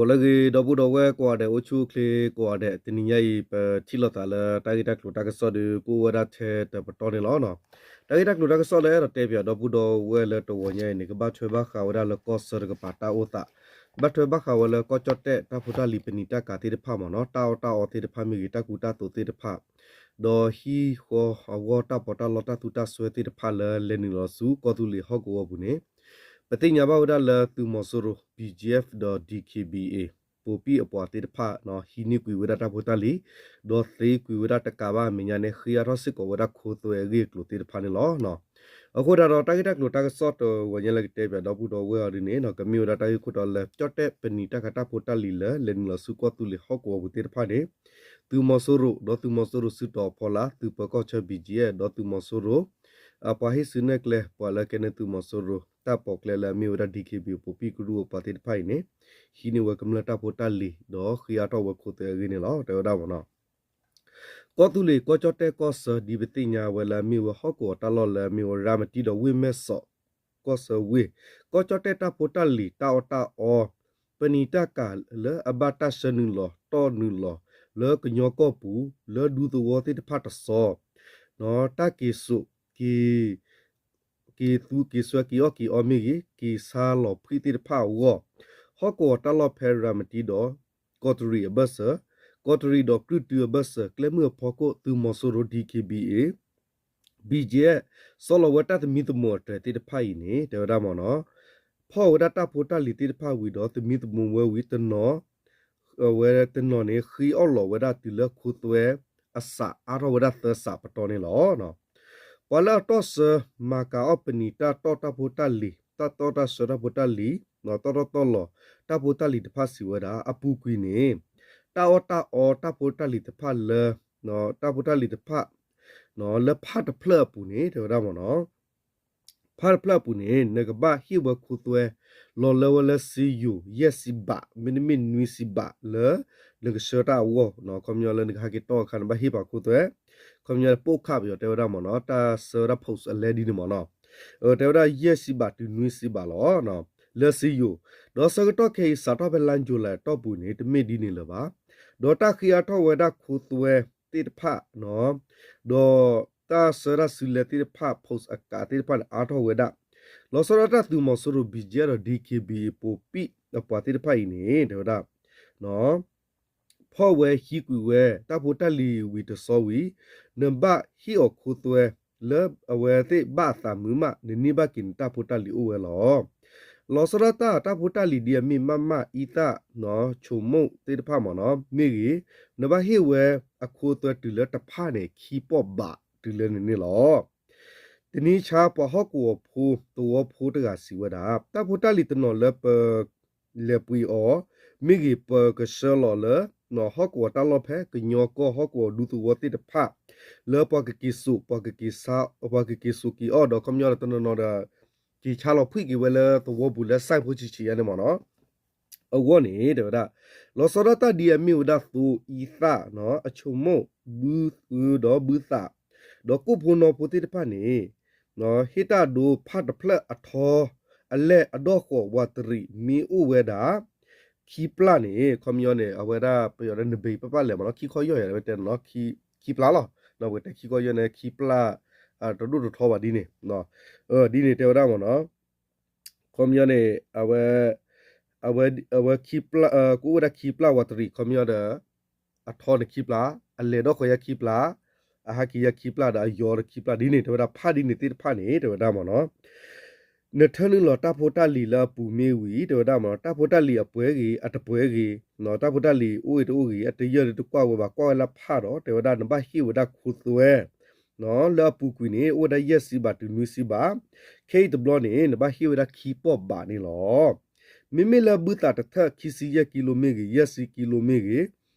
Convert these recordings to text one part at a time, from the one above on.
လၢအဂ့ၤ ဒီပုၢ်ဒီဝဲၢ်ကိးဂၤဒဲး အိၣ်ဆူၣ်အိၣ်ချ့ကိးဂၤဒဲး, တနံၤညါအံၤ ပထံၣ်လိာ်သးလၢတၢ်ဂ့ၢ်တၢ်ကျိၤတၢ်ကစီၣ်ဒီး ကအိၣ်ဝဲဒၣ်ထဲတပတီၢ်န့ၣ်လီၤ. တၢ်ဂ့ၢ်တၢ်ကျိၤတၢ်ကစီၣ်လၢအဲၣ်ဒိးတဲပၠးဒီပုၢ်ဒီဝဲၢ်လၢတဝီညါအံၤန့ၣ် ကဘၣ်ထွဲဘၣ်ဃးဝဲဒၣ်လၢကီၢ်ဆၢတကပၤတၢ်အိၣ်သး, ဘၣ်ထွဲဘၣ်ဃးဝဲလၢကီၢ်ကၠီၣ်တဲၣ်တၢ်ဖိတၢ်လံၤပနံာ်တၢ်ကၤသ့ၣ်တဖၣ်မ့ၢ်နီၤ, တၢ်အီၣ်တၢ်အီသ့ၣ်တဖၣ်မ့ၢ်ဂ့ၤ, တၢ်ကူတၢ်သိးသ့ၣ်တဖၣ်, ဒီးဟံၣ်ဃီအဂီၢ်တၢ်ပီးတၢ်လီတၢ်သူတၢ်စွဲသ့ၣ်တဖၣ်လၢလဲၤနုာ်လီၤဆူကီၢ်သူလ့ၤဟီၣ်ကဝီၤပူၤန့ၣ် ပသ့ၣ်ညါဘၣ်ဝဲဒၣ်လၢသုးမီၤစိရိၤ BGF ဒီး DKBA ပိာ်ပံၣ်အပှၤသ့ၣ်တဖၣ် ဟံးန့ၢ်ကွံာ်ဝဲဒၣ်တၢ်ဖိတၢ်လံၤ, ဒီးသ့ကွံာ်ဝဲဒၣ်တကးဘၣ်အမဲာ်ညါန့ၣ် ဃ့အါထီၣ်စ့ၢ်ကီးဝဲဒၣ်ခိသွဲအဂ့ၢ်အကျိၤသ့ၣ်တဖၣ်န့ၣ်လီၤ. အဃိသတးဒီး တၢ်ဂ့ၢ်တၢ်ကျိၤတၢ်ကစီၣ်တဝီညါလၢကတဲပၠးဒီပုၢ်ဒီဝဲၢ်အီၤဒ်န့ၣ် ကမ့ၢ်ဝဲဒၣ်တၢ်ဂ့ၢ်ခိၣ်တီလၢ ကၠီၣ်တဲၣ်ပနံာ်တၢ်ကၤတၢ်ဖိတၢ်လံၤလၢလဲၤနုာ်လီၤဆူကီၢ်သူလ့ၤဟီၣ်ကဝီၤပူၤသ့ၣ်တဖၣ်န့ၣ် သုးမီၤစိရိၤ ဒီးသုးမီၤစိရိၤစုတီၤအဖီလာ် သုးပၢၤကီၢ်ဆၢ BGF ဒီးသုးမီၤစိရိၤ အပှၤဟ့ၣ်စုနဲၣ်ကျဲ ပှၤလၢကဲန့ၣ်သုးမီၤစိရိၤ တၢ်ပိာ်ကျဲလၢအမ့ၢ်ဝဲဒၣ် DKBA ပိာ်ပံၣ်ကရူၢ်အပှၤသ့ၣ်တဖၣ်အံၤန့ၣ် ဟံးန့ၢ်ဝဲကမျၢၢ်တၢ်ဖိတၢ်လံၤ ဒီးဃ့အါထီၣ်ဝဲခိသွဲအဂ့ၢ်န့ၣ်လီၤ. တဲဝဲဒၣ်မ့ၢ်နီၤ ကီၢ်သူလ့ၤကီၢ်ကၠီၣ်တဲၣ်ကီၢ်ဆၢ ဒ်ပသ့ၣ်ညါဝဲလၢအမ့ၢ်ဝဲဟီၣ်ကဝီၤတၢ်လီၢ်လၢအမ့ၢ်ဝဲ ရၤမတံဒီးဝ့ၢ်မဲၢ်စီး ကီၢ်ဆၢဝ့ၢ် ကီၢ်ကၠီၣ်တဲၣ်တၢ်ဖိတၢ်လံၤ တၢ်အီၣ်တၢ်အီ ပနံာ်တၢ်ကၤလၢအဘၣ်တၢ်ဆှၢနုာ်လီၤတီၢ်နုာ်လီၤ လၢကညီကီၢ်ပူၤ လၢဒူသဝီသ့ၣ်တဖၣ်တစီၤ တၢ်က့ၤစိာ် က့ၤ က့ၤသူက့ၤစွဲက့ၤအီၣ်က့ၤအီမ့ၢ်ဂ့ၤ က့ၤဆါလီၤဖှံသ့ၣ်တဖၣ်အဂီၢ် ဟီၣ်ကဝီၤတၢ်လီၢ်ဖဲရၤမတံဒီး ကီးတရံးအဘၢၣ်စၢၤ ကီးတရံးဒီးကြုၢ်တုအဘၢၣ်စၢၤ ကျဲမုၢ်အဖီခိၣ် သုးမီၤစိရိၤ DKBA BGF ဆီလီၤဝဲတၢ်သမံသမိးအတၢၤသ့ၣ်တဖၣ်အံၤန့ၣ် တဲဝဲဒၣ်မ့ၢ်နီၤ ဖီၣ်ဝဲဒၣ်တၢ်ဖိတၢ်လံၤသ့ၣ်တဖၣ်ဝံၤဒီး သမံသမိးဝဲဝံၤတနီၤ အဝဲတနီၤန့ၣ် ဃ့အီၣ်လီၤဝဲဒၣ်တုၤလၢခိသွဲအစးအါထီၣ်ဝဲဒၣ်သၢစးပတီၢ်န့ၣ်လီၤ. ပှၤလၢအတီၢ်ဆၢ မၤကၤအီၣ်ပနံာ်တၢ်တီၢ်တၢ်ဖိတၢ်လံၤ တၢ်တီၢ်တၢ်ဆၢတၢ်ဖိတၢ်လံၤ တီၢ်တီၢ်တီၢ်လီၤ တၢ်ဖိတၢ်လံၤတဖၣ်စံးဝဲဒၣ် အပူၤကွံာ်န့ၣ် တၢ်အီၣ်တၢ်အီတၢ်ဖိတၢ်လံၤတဖၣ်လၢ တၢ်ဖိတၢ်လံၤတဖၣ် လၢဖၣ်တဖျၢၣ်အပူၤန့ၣ် တဲဝဲဒၣ်မ့ၢ်နီၤ ဖၣ်တဖျၢၣ်အပူၤန့ၣ် နကဘၣ်ဟ့ၣ်ဝဲခိသွဲ လီၤလၢဝဲလၢစ့ယိၤ ယဲၢ်ဆံဘး မ့တမ့ၢ်နွံဆံဘးလၢ နကဆှၢတၢ်အဂီၢ် ခီပညီလၢနကဟဲက့ၤတီၢ်အခါ နဘၣ်ဟ့ၣ်ပှၤခိသွဲ ခီပညီလၢပိၣ်ခၣ်ပယီၤတဲဝဲဒၣ်မ့ၢ်နီၤ တၢ်ဆှၢဝဲဒၣ် post အလဲဒ်န့ၣ်မ့ၢ်နီၤ တဲဝဲဒၣ်ယဲၢ်ဆံဘးတုၤနွံဆံဘးလီၤ လၢစ့ယိၤ ဒီးဆၢကတီၢ်ခဲအံၤ စးထီၣ်ဖဲလါယူၤလံအတီၢ်ပူၤန့ၣ် တမ့ၢ်ဒ်န့ၣ်လၢၤဘၣ် ဒီးတၢ်ဃ့အါထီၣ်ဝဲဒၣ်ခိသွဲသ့ၣ်တဖၣ် ဒီးတၢ်ဆှၢတၢ်စုလဲသ့ၣ်တဖၣ် post အကးသ့ၣ်တဖၣ်န့ၣ် အါထီၣ်ဝဲဒၣ် လီၤဆီဒၣ်တၢ်သုးမီၤစိရိၤ BGF ဒီး DKBA ပိာ်ပံၣ်အပှၤသ့ၣ်တဖၣ်အံၤန့ၣ် တဲဝဲဒၣ် ဖီၣ်ဝဲဟံးကွံာ်ဝဲ တၢ်ဖိတၢ်လံၤဝံၤတဆီဝံၤ နဘၣ်ဟ့ၣ်အီၤခိသွဲ လၢအဝဲသ့ၣ်ဘၣ်အသးမုာ်မး နန့ၢ်ဘၣ်က့ၤနတၢ်ဖိတၢ်လံၤအိၣ်ဝဲလီၤ လီၤဆီဒၣ်တၢ်တၢ်ဖိတၢ်လံၤဒ်အမ့ၢ်မးမး အံသၣ် ဆိမိၣ်သ့ၣ်တဖၣ်မ့ၢ်နီၤ မ့ၢ်ဂ့ၤ နဘၣ်ဟ့ၣ်ဝဲအခိသွဲတုၤလၢတဖၣ်န့ၣ် ခံပီၢ်ဘးတုၤလၢန့ၣ်န့ၣ်လီၤ တနံၤဆါပှၤဟီၣ်ကဝီၤဖိသဝီဖိတဂၤစံးဝဲဒၣ် တၢ်ဖိတၢ်လံၤတနီၤလၢပ လဲၤပှ့ၤအီၤ မ့ၢ်ဂ့ၤ ပကဆှၢလီၤလၢ ဟီၣ်ကဝီၤတၢ်လီၢ်ဖဲ ကညီကီၢ်ဟီၣ်ကဝီၤဒူသဝီသ့ၣ်တဖၣ် လၢပှၤကက့ၤစိာ် ပှၤကက့ၤစိာ်က့ၤအီၣ်ဒီး ခီပညီဒီးတနီၤနီၤဒီး က့ၤဆါလီၤဖှံက့ၤဝဲလၢသဝီပူၤလၢ site ဖိဆံးဆံးယါန့ၣ်မ့ၢ်နီၤ အဂီၢ်န့ၣ် တဲဝဲဒၣ် လီၤဆီဒၣ်တၢ်ဒ်အမ့ၢ်ဝဲဒၣ်သိ အံသၣ် အဆိမိၣ် ဘုအၢဒီးဘုသး ဒီးကိၣ်ဖိနီဖိသ့ၣ်တဖၣ်န့ၣ် ဟ့ၣ်တၢ်ဒိဖၣ်တဖျၢၣ်အထီ အလဲၢ်အဒီၣ်ဃီၤဝးတရံးမ့ၢ်အိၣ်ဝဲဒၣ် ခံပျၢ်န့ၣ် ခီပညီန့ၣ် အဝဲဒၣ်ပယီၤလၢနဘ့းပပၣ်လဲၣ်မ့ၢ်နီၤ ခံခီယီၢ်ယၤဝဲတဲနီၤ ခံပျၢ်လီၤ ပကတဲခံခီယီၢ်န့ၣ် ခံပျၢ် တဒိၣ်တထီဘၣ်ဒ်န့ၣ် ဒ်န့ၣ်တဲဝဲဒၣ်မ့ၢ်နီၤ ခီပညီန့ၣ် အဝဲ အဝဲခံပျၢ် ကအိၣ်ဝဲဒၣ်ခံပျၢ်ဝးတရံး ခီပညီဒီး အထီန့ၣ်ခံပျၢ် အလဲၢ်ဒီၣ်ဃီၤယါခံပျၢ် အဟးက့ၤယါခံပျၢ်ဒီးအယီၤဒီးခံပျၢ်ဒ်န့ၣ် တဲဝဲဒၣ်ဖးဒ်န့ၣ်သ့ၣ်တဖၣ်န့ၣ် တဲဝဲဒၣ်မ့ၢ်နီၤ နထၢနုာ်လီၤတၢ်ဖိတၢ်လံၤလၢအပူၤမ့ၢ်ဝံၤ တဲဝဲဒၣ်မ့ၢ်နီၤ တၢ်ဖိတၢ်လံၤအပှဲၤဂ့ၤ အတပှဲၤဂ့ၤ တၢ်ဖိတၢ်လံၤအိၣ်ဂ့ၤတအိၣ်ဂ့ၤ အတယၢၢ်ဒီးတကွၢ်ဝဲဘၣ် ကွၢ်ဝဲလၢဖးဒီး တဲဝဲဒၣ်နဘၣ်ဟ့ၣ်ဝဲဒၣ်ခိသွဲ လၢအပူၤကွံာ်န့ၣ် အိၣ်ဝဲဒၣ်ယဲၢ်ဆံဘးတုၤနွံဆံဘး ခဲအံၤတဘျီန့ၣ် နဘၣ်ဟ့ၣ်ဝဲဒၣ်ခံပီၢ်ဘးန့ၣ်လီၤ. မ့မ့ၢ်လၢဘုသးတထၢၣ် ခံဆံယဲၢ်ကံလိမ့ၢ်ဂ့ၤ ယဲၢ်ဆံကံလိမ့ၢ်ဂ့ၤ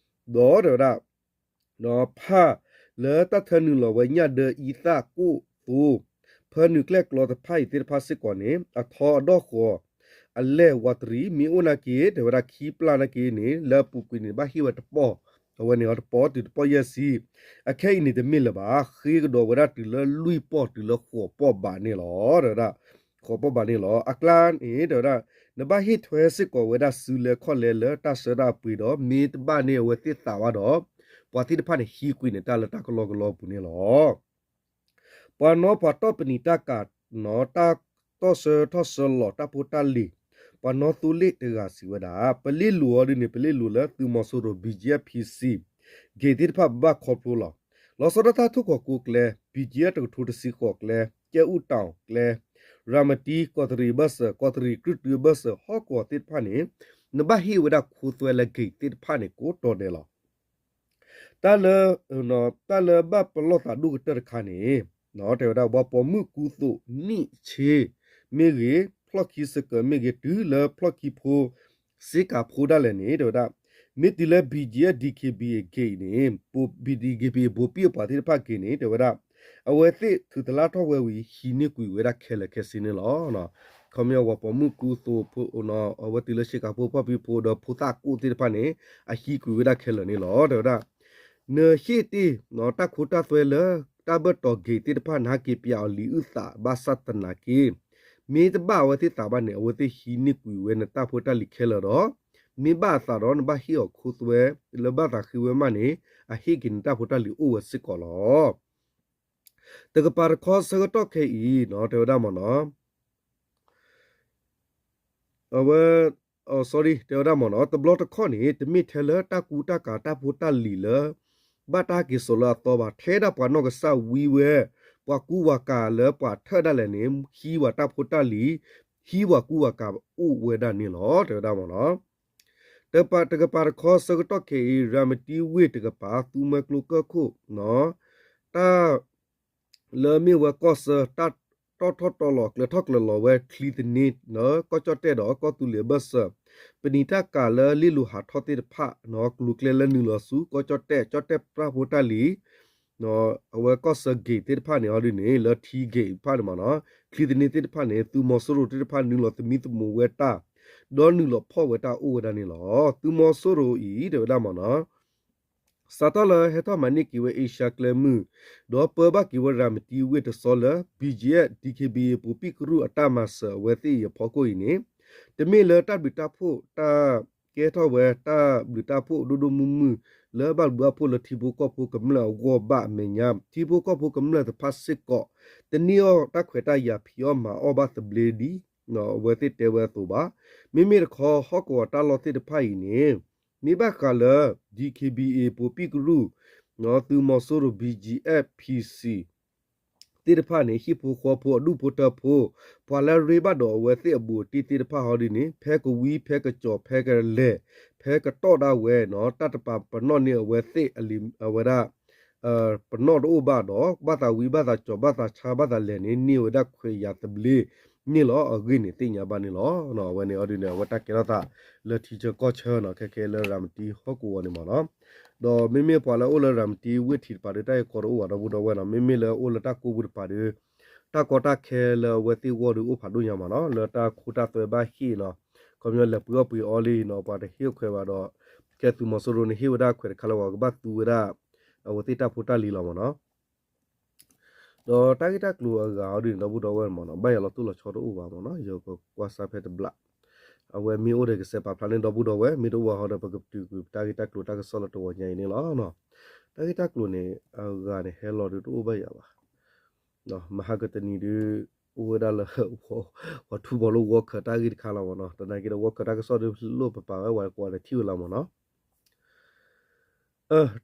ဒီးတဲဝဲဒၣ် ဖးလၢတၢ်ထၢနုာ်လီၤဝဲညၣ်ဒၢအံသၣ်ကိၣ်သိ ဖၢနုာ်ကျဲၣ်ကျီတဖၣ်အံၤသ့ၣ်တဖၣ်စ့ၢ်ကီးန့ၣ် အထီအဒီၣ်ဃီၤ အလဲၢ်ဝးတရံး မ့ၢ်အိၣ်နာ်က့ တဲဝဲဒၣ်ခံပျၢ်နာ်က့န့ၣ် လၢအပူၤကွံာ်န့ၣ် ဘၣ်ဟ့ၣ်ဝဲတပီၢ် အဝဲန့ၣ်တပီၢ်တုၤတပီၢ်ယဲၢ်ဆံ အခဲအံၤန့ၣ်တမ့ၢ်လၢၤဘၣ် ဃ့ကဒီးဝဲဒၣ်တုၤလၢလွံၢ်ပီၢ်တုၤလၢဃိးပီၢ်ဘးန့ၣ်လီၤ တဲဝဲဒၣ် ဃိးပီၢ်ဘးန့ၣ်လီၤ အကျါန့ၣ် တဲဝဲဒၣ် နဘၣ်ဟ့ၣ်ထွဲစ့ၢ်ကီးဝဲဒၣ်စုလဲခီၣ်လဲလၢတၢ်ဆၢတၢ်အပှ့ၤဒီး မ့ၢ်တဘၣ်န့ၢ်အဝဲသ့ၣ်သးဘၣ်ဒီး ပှၤသ့ၣ်တဖၣ်န့ၣ်ဟံးကွံာ်န့ၢ်တၢ်လၢတၢ်ကလီကလီအပူၤန့ၣ်လီၤ. ပှၤနီပှၤတီၢ်ပနံာ်တၢ်ကၤ တၢ်တီၢ်ဆၢထီၣ်ဆၢလီၤတၢ်ဖိတၢ်လံၤ ပှၤနီသိလ့ၣ်တဂၤစံးဝဲဒၣ် ပလ့ၣ်လိၤအီၤဒ်န့ၣ် ပလ့ၣ်လိၤလၢသုးမီၤစိရိၤ BGF PC ဂ့ၤသ့ၣ်တဖၣ်ဘၣ်ခီဖျိလီၤ. လီၤဆီဒၣ်တၢ်ထူၣ်ကီၤကိးကျဲ BGF တကထိတဆံဃိးကျဲ ကဲအူတီၣ်ကျဲ ရၤမတံ ကီးတရံးဘၢၣ်စၢၤ ကီးတရံးကြုၢ်တုဘၢၣ်စၢၤ ဟီၣ်ကဝီၤသ့ၣ်တဖၣ်န့ၣ် နဘၣ်ဟ့ၣ်ဝဲဒၣ်ခိသွဲလၢဂ့ၤသ့ၣ်တဖၣ်န့ၣ် ကိးတီၤဒဲးလီၤ. တၢ်လၢ တၢ်လၢဘၣ်ပလီၢ်သးဒိၣ်ကတၢၢ်တခါန့ၣ် တဲဝဲဒၣ် ပှၤပိာ်မုၣ်ကူသိးနံၣ်ဆ့မ့ၢ်ဂ့ၤ ဖျီၣ်ခံစကၢၤမ့ၢ်ဂ့ၤ တုၤလၢဖျီၣ်ခံဖိ စ့ကၤဖိဒၣ်လဲာ်န့ၣ် တဲဝဲဒၣ် မ့ၢ်တုၤလၢ BGF DKBA ဂ့ၤအံၤန့ၣ် DKBA ဘိးဘံၣ်အပှၤသ့ၣ်တဖၣ်ဂ့ၤန့ၣ် တဲဝဲဒၣ် အဝဲသ့ၣ်ထုးသလၣ်ထီၣ်ဝဲဝံၤ ဟံးန့ၢ်ကွံာ်ဝဲဒၣ်ခဲလၢာ်ခဲဆ့န့ၣ်လီၤ. ခီပညီပှၤပိာ်မုၣ်ကူသိး အဝဲတုၤလၢစ့ကၤဖိဖျီၣ်ခံဖိဒီးဖိသၣ်ကိၣ်သ့ၣ်တဖၣ်န့ၣ် အဟံးကွံာ်ဝဲဒၣ်ခဲလၢာ်န့ၣ်လီၤ တဲဝဲဒၣ် နဟ့ၣ်တ့ၢ် တၢ်ခိတၢ်သွဲလၢတၢ်ဘၢၣ်တီၤဂ့ၤသ့ၣ်တဖၣ် နဟးက့ၤပျးအီၤလံာ်အုၣ်သး ဘၣ်ဆၣ်သနာ်က့ မ့ၢ်တဘၣ်အဝဲသ့ၣ်သးဘၣ်န့ၣ် အဝဲသ့ၣ်ဟံးန့ၢ်ကွံာ်ဝဲနတၢ်ဖိတၢ်လံၤခဲလၢာ်ဒီး မ့ၢ်ဘၣ်အသးဒီး နဘၣ်ဟ့ၣ်အီၤခိသွဲ လၢဘၣ်သးဃ့ဝဲမးန့ၣ် အဟ့ၣ်က့ၤနတၢ်ဖိတၢ်လံၤအိၣ်ဝဲစ့ၢ်ကီးလီၤ. တကပၤတခီဆၢကတီၢ်ခဲအံၤ တဲဝဲဒၣ်မ့ၢ်နီၤ အဝဲ sorry တဲဝဲဒၣ်မ့ၢ်နီၤ တဘျီတခီၣ်န့ၣ် တမ့ၢ်ထဲလၢတၢ်ကူတၢ်ကၤတၢ်ဖိတၢ်လံၤလၢ ဘၣ်တၢ်ဟဲက့ၤစိာ်လၢအသီဘၣ် ထဲဒၣ်ပှၤနီၢ်ကစၢ်ဝံဝဲ ပှၤကူပှၤကၤလၢပှၤထၢၣ်ဒၣ်လဲာ်န့ၣ် ဟံးဝဲတၢ်ဖိတၢ်လံၤ ဟံးဝဲကူဝဲကၤအိၣ်ဝဲဒၣ်န့ၣ်လီၤ တဲဝဲဒၣ်မ့ၢ်နီၤ တကပၤတခီဆၢကတီၢ်ခဲအံၤ ရၤမတံဝ့ၢ်တကပၤ သူမွဲကျိကၢၢ်ခိၣ် တၢ် လၢမ့ၢ်ဝဲကီၢ်ဆၢ တၢ်တီၣ်ထီၣ်တီလီၤ ကျၢၤထီၣ်ကျၢၤလီၤဝဲချံသန့ ကီၢ်ကၠီၣ်တဲၣ်ဒီးကီၢ်သူလ့ၤအဘၢၣ်စၢၤ ပနံာ်တၢ်ကၤလၢလ့ၣ်လိၤဟးထီၣ်သ့ၣ်တဖၣ် ကျိၤကျဲလၢနုာ်လီၤဆူ ကီၢ်ကၠီၣ်တဲၣ် ကၠီၣ်တဲၣ်တၢ်ဖိတၢ်လံၤ အဝဲကီၢ်ဆၢဂ့ၤသ့ၣ်တဖၣ်န့ၣ်အီၤဒ်န့ၣ် လၢထံဂ့ၤတဖၣ်န့ၣ်မ့ၢ်နီၤ ချံသန့သ့ၣ်တဖၣ်န့ၣ် သုးမီၤစိရိၤသ့ၣ်တဖၣ်နုာ်လီၤသမံသမိးဝဲတၢ် ဒီးနုာ်လီၤဖီၣ်ဝဲတၢ်အိၣ်ဝဲဒၣ်န့ၣ်လီၤ. သုးမီၤစိရိၤအံၤ တဲဝဲဒၣ်မ့ၢ်နီၤ စးထီၣ်လၢဟဲထီၣ်မၤန့ၢ်က့ၤဝဲအ့ရှါကျဲမုၢ် ဒီးပၢဘၣ်က့ၤဝဲရၤမတံဝ့ၢ်တဆီလၢ BGF DKBA ပူၤပံၣ်ကရူၢ်အတၢ်မၤစၢၤအဝဲသ့ၣ်အံၤအဖီခိၣ်အံၤန့ၣ် တမ့ၢ်လၢတၢ်ဘျုးတၢ်ဖှိၣ်တၢ်ကဲထီၣ်ဝဲတၢ်ဘျုးတၢ်ဖှိၣ်ဒိၣ်ဒိၣ်မုၢ်မုၢ် လၢဘၣ်ဘျုးဘၣ်ဖှိၣ်လၢထံဖိကီၢ်ဖိကမျၢၢ်အဂီၢ်ဘၣ်အမဲာ်ညါ ထံဖိကီၢ်ဖိကမျၢၢ်တဖၣ်စ့ၢ်ကီး တန့ၢ်အီၣ်တၢ်ခွဲးတၢ်ယာ်ဖံးအီၣ်မၤအီၣ်ဘၣ်သဘျ့ဒ် အဝဲသ့ၣ်တဲဝဲအသိးဘၣ်. မ့မ့ၢ်တခီ ဟီၣ်ကဝီၤတၢ်လီၢ်သ့ၣ်တဖၣ်အံၤန့ၣ် မ့ၢ်ဘၣ်ဃးလၢ DKBA ပူၤပံၣ်ကရူၢ် သုးမီၤစိရိၤ BGF PC သ့ၣ်တဖၣ်န့ၣ် ဟံၣ်ဖိဃီဖိအဒူၣ်ဖိထၢဖိ ပှၤလၢအရ့ဘၣ်ဒီးအဝဲသ့ၣ်အဘူးအတံၢ်သ့ၣ်တဖၣ်ဟီဒ်န့ၣ် ဖဲကဝံဖဲကကၠီၤဖဲကလဲၤ ဖဲကတီၢ်ဒၣ်ဝဲနီၤ တၢ်တပာ်ပနီၣ်န့ၢ်အဝဲသ့ၣ်အဝဲဒၣ် ပနီၣ်တအိၣ်ဘၣ်ဒီး ဘၣ်သးဝံဘၣ်သးကၠီၤဘၣ်သးဆါဘၣ်သးလဲၤန့ၣ် န့ၢ်ဝဲဒၣ်ခွဲးယာ်သဘျ့န့ၣ်လီၤ. အဂ့ၢ်န့ၣ်သ့ၣ်ညါဘၣ်န့ၣ်လီၤ. အဝဲန့ၣ်အီၤဒ်န့ၣ် အဝဲတၢ်ကဲထီၣ်သးလၢထံဆၢကီၢ်ဆၢနီၤ ခဲခဲလၢရၤမတံဟီၣ်ကဝီၤန့ၣ်မ့ၢ်နီၤ ဒီးမ့မ့ၢ်ပှၤလၢအအိၣ်လၢရၤမတံဝ့ၢ်ထံးတပၤဒီး တၢ်ဂ့ၢ်ကီတအိၣ်ဘၣ်ဒီပုၢ်ဒီဝဲၢ်နီၤ မ့မ့ၢ်လၢအအိၣ်လၢတၢ်ကိးပူၤတပၤဒီး တၢ်ကီတၢ်ခဲလၢအဝဲသ့ၣ်ဂီၢ်ဒီးအိၣ်ဖးဒိၣ်ညါမ့ၢ်နီၤ လၢတၢ်ခိတၢ်သွဲဘၣ်ဟ့ၣ်နီၤ ခီပညီလဲၤပှ့ၤအီၣ်ပှ့ၤအီလံနီၤ ပှၤတဟ့ၣ်အခွဲးဘၣ်ဒီး ခဲသုးမီၤစိရိၤန့ၣ်ဟ့ၣ်ဝဲဒၣ်ခွဲးတခါလၢပှၤကဘၣ်သူဝဲဒၣ် အဝဲသ့ၣ်တၢ်ဖိတၢ်လံၤလီၤမ့ၢ်နီၤ ဒီးတၢ်ဂ့ၢ်တၢ်ကျိၤအဂၤအီၤဒ်န့ၣ် ဒီပုၢ်ဒီဝဲၢ်မ့ၢ်နီၤ ဘၣ်ယၤလီၤတိၢ်လီၤဆီတအိၣ်ဘၣ်မ့ၢ်နီၤ ယကကွၢ်စၢ်ဖဲတဘျီ အဝဲမ့ၢ်အိၣ်ဒီးကစဲးပာ်ဖျါန့ၣ် ဒီပုၢ်ဒီဝဲၢ် မ့ၢ်တအိၣ်ဘၣ်ဟီဒီး ပကတုၤကွံာ်ပတၢ်ဂ့ၢ်တၢ်ကျိၤတၢ်ကစီၣ်လၢတဝီညါအံၤန့ၣ်လီၤ. တၢ်ဂ့ၢ်တၢ်ကျိၤန့ၣ် အဂၤန့ၣ် ဟဲလီၤဒီးတအိၣ်ဘၣ်ယၤဘၣ် မဟါကတနံၤဒုး အိၣ်ဝဲဒၣ်လၢ ပှၤထူဘီလိဝီခၢတၢ်ဂ့ၢ်တခါလီၤမ့ၢ်နီၤ သနာ်က့ဒီးဝီခၢတၢ်ကစီၣ်ဒုးလိၣ်ပပာ်ဝဲဝဲကွၢ်ဒီးထံၣ်ဝဲလီၤမ့ၢ်နီၤ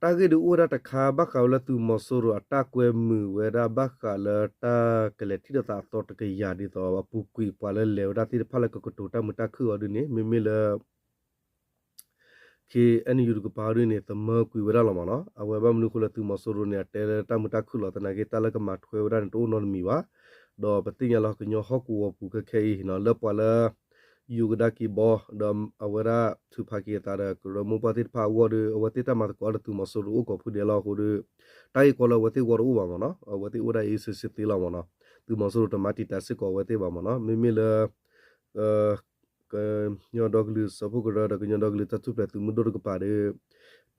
တၢ်ဂ့ၢ်ဒုးအိၣ်ဝဲဒၣ်တခါ ဘၣ်ဃးဝဲလၢသုးမီၤစိရိၤအတၢ်ကွဲမုာ်ဝဲဒၣ်ဘၣ်ဃးလၢတၢ်ကလဲၤထံၣ်လိာ်သးအသီတကယၤဒ်သိး အပူၤကွံာ်ပှၤလၢလဲၤဝဲဒၣ်သ့ၣ်တဖၣ်လၢကကတိၤတၢ်မုာ်တၢ်ခုၣ်အီၤဒ်န့ၣ် မ့မ့ၢ်လၢ KNU တကပၤအီၤဒ်န့ၣ် သမၢကွံာ်ဝဲဒၣ်လီၤမ့ၢ်နီၤ အဝဲဘၣ်မနုၤအဃိလၢသုးမီၤစိရိၤန့ၣ် အတဲလၢတၢ်မုာ်တၢ်ခုၣ်လီၤ သနာ်က့တၢ်လၢကမၤထွဲဝဲဒၣ်န့ၣ် တအိၣ်နီတမံၤဘၣ် ဒီးပသ့ၣ်ညါလၢကညီဟီၣ်ကဝီၤပူၤခဲခဲအံၤနီၤ လၢပှၤလၢ ယိၤကဒါက့ၤဘီ ဒီးအဝဲဒၣ်ထုးဖးက့ၤအသးဒီးကရၢမိၢ်ပှၢ်သ့ၣ်တဖၣ်အဂီၢ်ဒီး အဝဲသ့ၣ်တၢ်မၤသကိးဒီးသုးမီၤစိရိၤအိၣ်ကိးဖုဒဲးလီၤအဃိဒီး တၢ်ဂ့ၢ်ကီလၢအဝဲသ့ၣ်ဂီၢ်တအိၣ်ဘၣ်မ့ၢ်နီၤ အဝဲသ့ၣ်အိၣ်ဒၣ်အ့ၣ်စ့စ့သ့လီၤမ့ၢ်နီၤ သုးမီၤစိရိၤတမၤတံာ်တာ်စ့ၢ်ကီးအဝဲသ့ၣ်ဘၣ်မ့ၢ်နီၤ မ့မ့ၢ်လၢ ကညီဒီကလုာ်စၢဖှိၣ်ကရၢဒီးကညီဒီကလုာ်တၢ်ထူၣ်ဖျဲးသုးမုၢ်ဒိၣ်တကပၤဒီး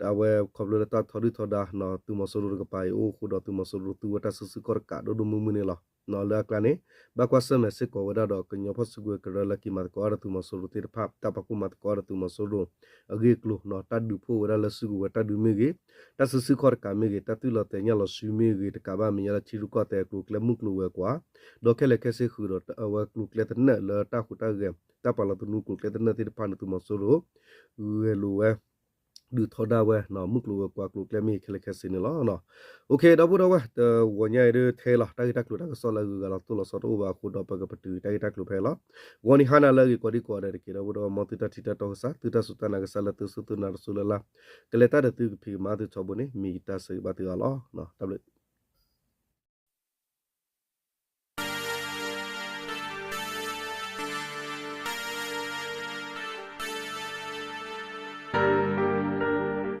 အဝဲခီဖျိလၢတၢ်ထီဒုၣ်ထီဒါ သုးမီၤစိရိၤတကပၤအံၤအိၣ်အဃိဒီး သုးမီၤစိရိၤသူဝဲတၢ်စုဆူၣ်ခီၣ်တကးဒိၣ်ဒိၣ်မုၢ်မုၢ်န့ၣ်လီၤ. လၢအကျါန့ၣ် ဘၣ်ကွၢ်ဆၢၣ်မဲာ်စ့ၢ်ကီးဝဲဒၣ်ဒီးကညီဖီၣ်စုကဝဲၤကရၢလၢက့ၤမၤသကိးဒီးသုးမီၤစိရိၤသ့ၣ်တဖၣ် တၢ်ပာ်ဖှိၣ်မၤသကိးဒီးသုးမီၤစိရိၤ အဂ့ၢ်အကျိၤ တၢ်ဒုးဖှိၣ်ဝဲဒၣ်လၢစုကဝဲၤတၢ်ဒုးမ့ၢ်ဂ့ၤ, တၢ်စုဆူၣ်ခီၣ်တကးမ့ၢ်ဂ့ၤ, တၢ်သူၣ်လီၤတဲာ်ညၣ်လီၤဆူမ့ၢ်ဂ့ၤ, တကးဘၣ်မဲာ်ညါလၢထံရူၢ်ကီၢ်သဲးအကျိၤအကျဲ မုၢ်ကျိၤဝဲၤကွာ် ဒီးခဲလၢာ်ခဲဆ့ဃုာ်ဒီးအဝဲကျိၤကျဲသနၢၣ်လၢတၢ်ဟူးတၢ်ဂဲၤ တၢ်ပာ်လီၤသနူကျိၤကျဲသနၢၣ်သ့ၣ်တဖၣ်န့ၣ် သုးမီၤစိရိၤ ဂဲၤလိာ်ဝဲ ဒုးထီဒါဝဲ မုၢ်ကျိၤဝဲၤကွာ်ကျိၤကျဲမ့ၢ်ဂ့ၤ ခဲလၢာ်ခဲဆ့န့ၣ်လီၤ. ဒီပုၢ်ဒီဝဲၢ် တဂီၤညါအံၤဒ်ထဲလီၤ တၢ်ဂ့ၢ်တၢ်ကျိၤတၢ်ကစီၣ်လၢအဂုၤအဂၤလီၤတိၢ်လီၤဆီတအိၣ်ဘၣ်အဃိဒီး ပကပတုာ်တၢ်ဂ့ၢ်တၢ်ကျိၤဖဲလီၤ. ဂီၤနံၤဟါနၤလၢအဂ့ၤကိးဒံကိးဂၤဒဲးတက့ၢ်. ဒီပုၢ်ဒီဝဲၢ် မ်သုတၢ်ထံၣ်တၢ်တီကစၢ် သုတၢ်စူၢ်တၢ်နာ်ကစၢ်လၢသုစူၢ်သုနာ်တစူၢ်လၢ်လၢ် ကလဲၤတၢ်ဒီးသုကဖံးကမၤသုထီဘိန့ၣ် မ့ၢ်ယတၢ်ဆၢဂ့ၤဘၣ်သုဂၤလီၤ. တၢ်ဘျုး